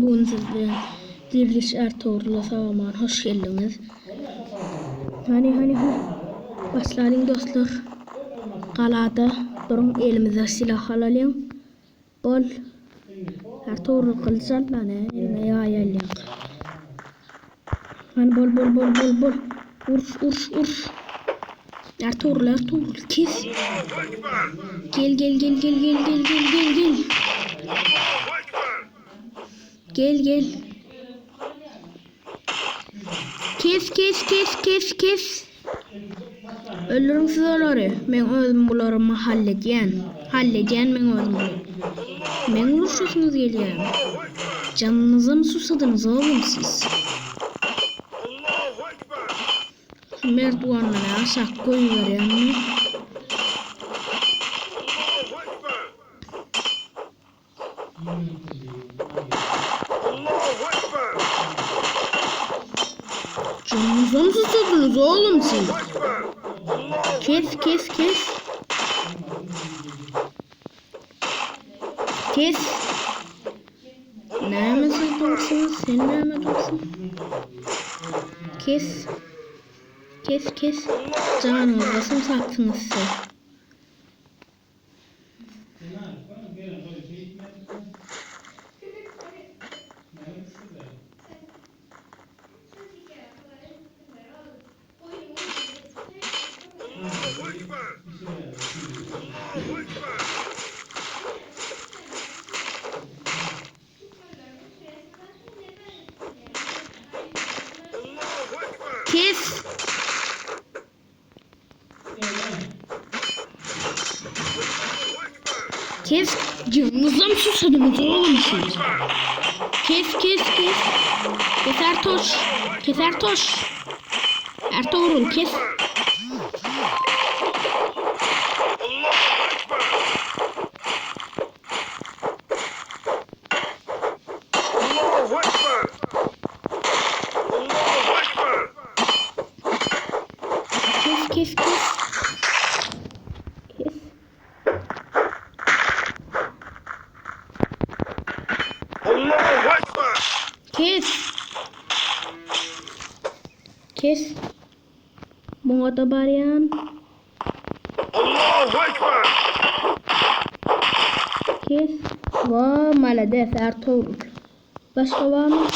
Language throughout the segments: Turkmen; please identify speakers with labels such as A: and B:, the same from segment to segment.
A: Bu gün siz bilen Diriliş Ertugrula sag-aman hoş geldiňiz. Hany hany hany. Başlalyň dostlar. Galada duruň elimize silah alalyň. Bol. Ertugrul gylyç al lan eliňe ýaý alýaň. Hany bol bol bol bol bol. Uruş uruş uruş. Ertugrul Ertugrul kes. Gel gel gel gel gel gel gel gel gel. Gel gel. Kes kes kes kes kes. Öldürüň siz olary. Men özüm bulary halledýän. Halledýän men özüm bulary. Meň uruşasyňyz gelýär. Janyňyza mı susadyňyz oglum siz? Şu merduwandan aşak goýberýänmi? Canınıza mı susadınız oğlum siz? Kes kes kes. Kes. Näme siz dursunuz? Sen näme dursun? Kes. Kes kes. Janyňyza sumsapsyňyz siz. Kes. Kes. Canınıza mı susadınız oğlum siz? Kes kes kes. Kes Ertoş. Kes Ertoş. Ertuğrul kes.
B: Allahu Ekber! Allahu Ekber!
A: Kes kes kes. Kes.
B: Allahu Ekber!
A: Kes. Kes. Muňa da barýan.
B: Allahu Ekber!
A: Kes. Wa malades Ertuğrul. Başga barmy?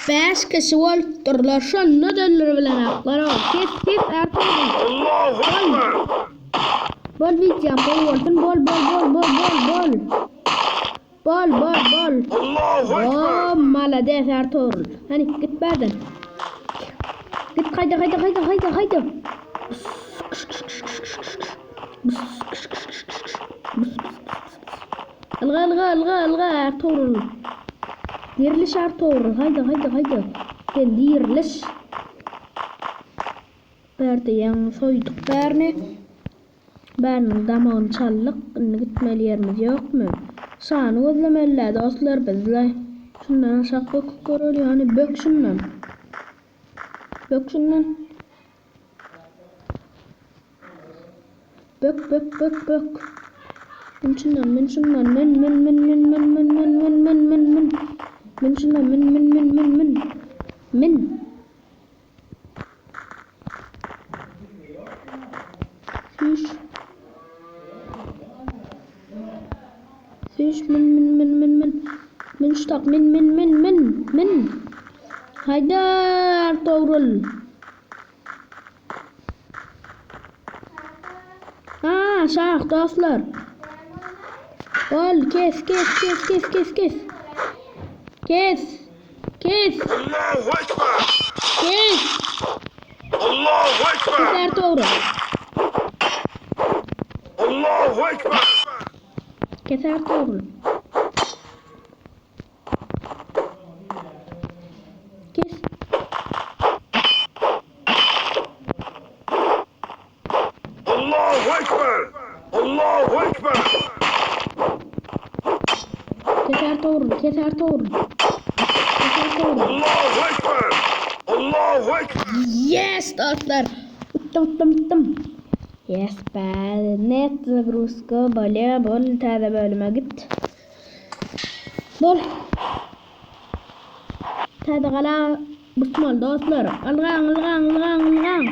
A: Bäş kişi bolupdyrlar. Şonda döndür bilen aklar. Kes kes Ertuğrul.
B: Allahu Ekber!
A: Bol videom bol bolsun. Bol bol bol bol bol bol. Bol bol bol.
B: Allahu Ekber!
A: O malades Ertuğrul. Hani git berden. Git haydi haydi haydi haydi haydi. Ilga ilga ilga ilga Ertuğrul. Diriliş Ertuğrul. Haydi haydi haydi. Sen diriliş. Bärde ýaňy soýduk bärini. Bäriniň damagyny çaldyk. Indi gitmeli ýerimiz ýokmy? Şany gözlemeli-dä dostlar bizle. Şundan aşak böküp göreli ýany bök şundan. Bök şundan. Bök bök bök bök. Mün şundan mün şundan mün mün mün mün mün mün mün mün mün mün mün. Mün şundan mün mün mün mün mün. Mün. Süş. Süş mün mün mün mün mün. Mün şutak mün mün mün mün mün. Haýda Ertugrul. Ha, şah dostlar. Bol kes kes kes kes kes kes. Kes. Kes.
B: Allahu Ekber!
A: Kes.
B: Allahu
A: Kes
B: Ekber!
A: Ertuğrul.
B: Allahu Ekber!
A: Kes Ertuğrul. Kes.
B: Allahu Ekber! Allahu Ekber!
A: Kes Ertuğrul. Kes Ertuğrul. Kes Ertuğrul.
B: Allahu Ekber! Allahu Ekber!
A: Yes dostlar. Utdum utdum utdum. Yes be. Net загрузка bolýa bol täze bölüme git. Bol. Täze gala butmaly dostlar. Ylgaň, ylgaň, ylgaň, ylgaň.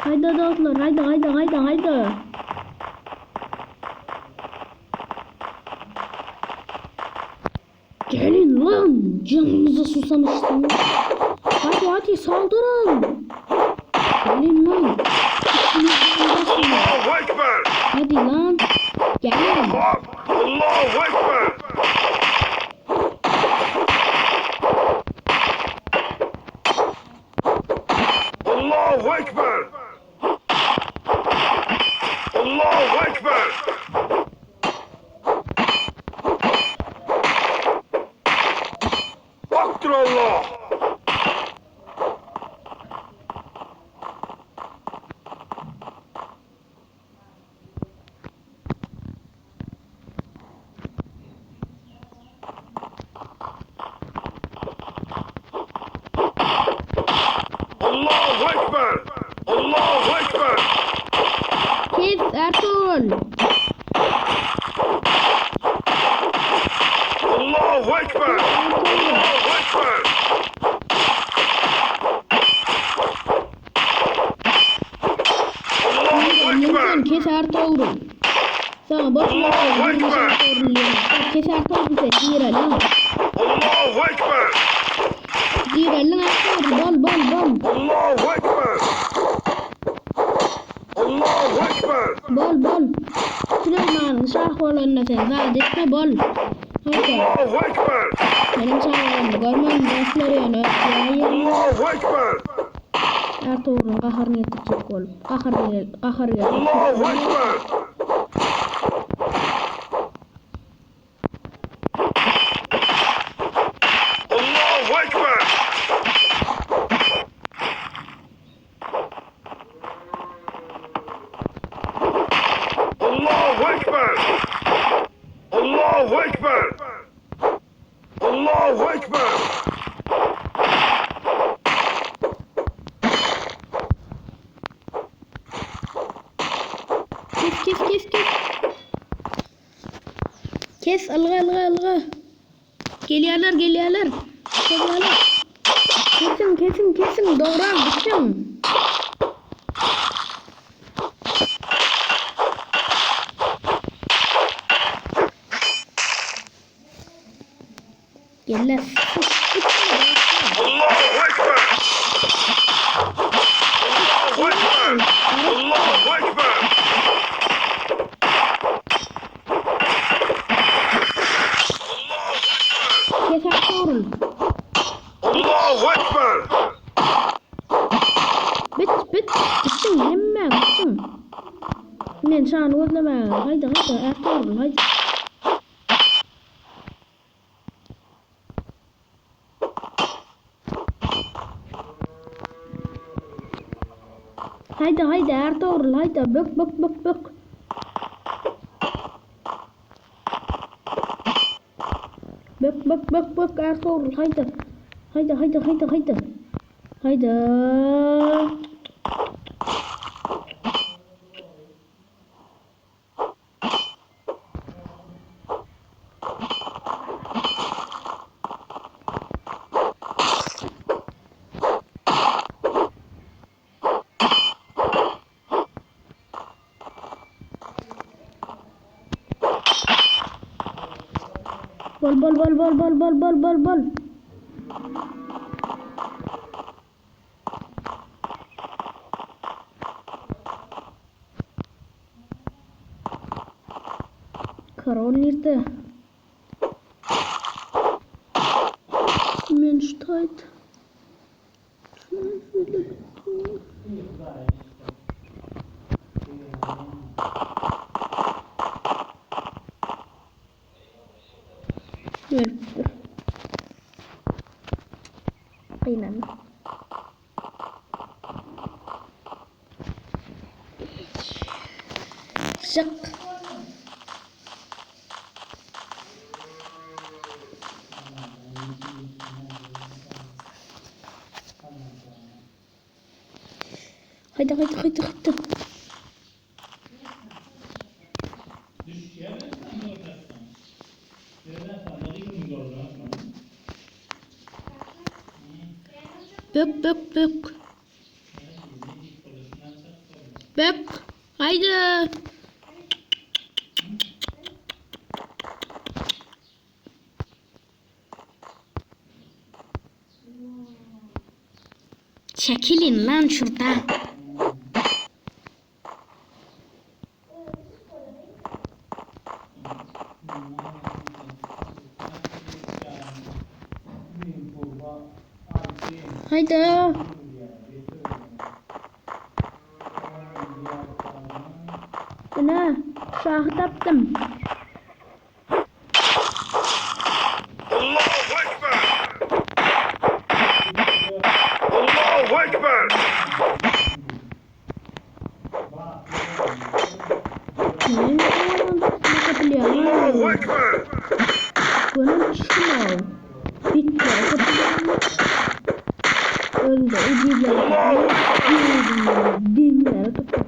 A: Haýda dostlar, haýda, haýda, haýda, haýda. Gelin lan, canınıza susamışsınız. Hadi hadi saldırın. Gelin lan.
B: Allahu Ekber.
A: Hadi lan. Gelin.
B: Allahu Ekber. Allahu Ekber. Allahu Ekber. Baktır Allah. Allahu Ekber. Allahu Ekber.
A: Kes Ertuğrul.
B: Allahu Ekber. Allahu Ekber. Allahu
A: Nilsen
B: Ekber.
A: kes Ertuğrul. Sana boş ver.
B: Allahu Ekber.
A: Ertuğrul ya. Kes Ertuğrul sen direl lan.
B: Allahu Ekber.
A: Direl lan Ertuğrul. Bol bol bol.
B: Allahu Ekber. Allahu Ekber.
A: Bol bol. Süleyman'ın şah olanına sen vaat etme bol. Haydi.
B: Allahu Ekber.
A: Benim şah olanını görmem dostlar yani. Hayır.
B: Allahu Ekber.
A: Ertuğrul'un gaharyny getirjek bol. Gahar gel, gahar gel.
B: Allahu Ekber. Allahu Ekber. Allahu Ekber. Allahu Ekber. Allahu Ekber.
A: Kes kes kes kes. Kes ylga ylga ylga. Gelýärler gelýärler. Gelýärler. Kesin kesin kesin dogran biçin. Gelýär.
B: Allahu Ekber. Allahu Ekber. Allahu Ekber.
A: Kes Ertuğrul.
B: Allahu Ekber.
A: Bit bit biçin hemme biçin. Men şany gözleme. Haydi haydi Ertuğrul haydi. Haydi haydi Ertuğrul haydi bök bök bök bök. Bök bök bök bök Ertuğrul haydi. Haydi haydi haydi haydi. Haydi. Bol bol bol bol bol bol bol bol bol. Karol nirde? Menschheit. Ölüpdür. Gynanma. Şyk. Haýda haýda haýda haýda. Bök bök bök. Bök. Haydi. Çekilin lan şuradan. Haydi. Ine, şahy tapdym.
B: Allahu Ekber! Allahu Ekber! Allahu Ekber!
A: Gönül şuna. Bitti. Öldü. Ejizleri Dinleri topar.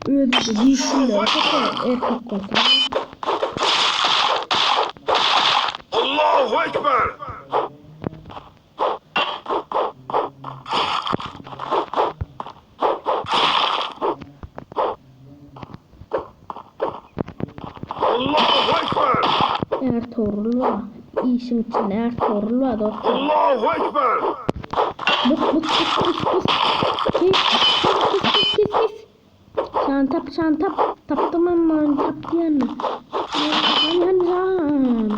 A: Öldü. Güçlüleri topar. Erkek olsa.
B: Allahu Ekber! Allahu Ekber!
A: Ertuğrul var. İşin içinde Ertuğrul var dostlar.
B: Allahu Ekber!
A: Bık bık bık bık bık. Kes kes kes kes kes. Sen tap sen tap. Taptım ama tap diyen mi? Hani hani han.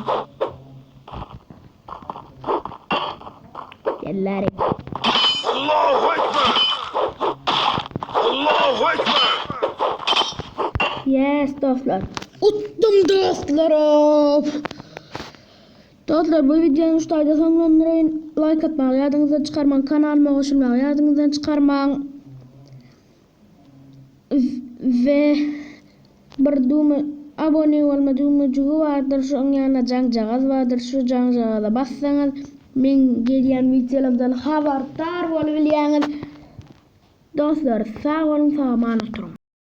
A: Gellerik.
B: Allahu Ekber! Allahu Ekber!
A: Yes dostlar. Uttum dostlarım. Dostlar bu videonun şu taýda soňlandyraýyn. Like atmagy ýadyňyzdan çykarmaň, kanalyma goşulmagy ýadyňyzdan çykarmaň. We bir düwme abone bolma düwmejigi bardyr, şoň ýanynda jaňjagaz bardyr, şu jaňjagaza bassaňyz meň gelýän wideolarymdan habardar bolubilýäňiz. Dostlar sag boluň, sag-aman oturyň.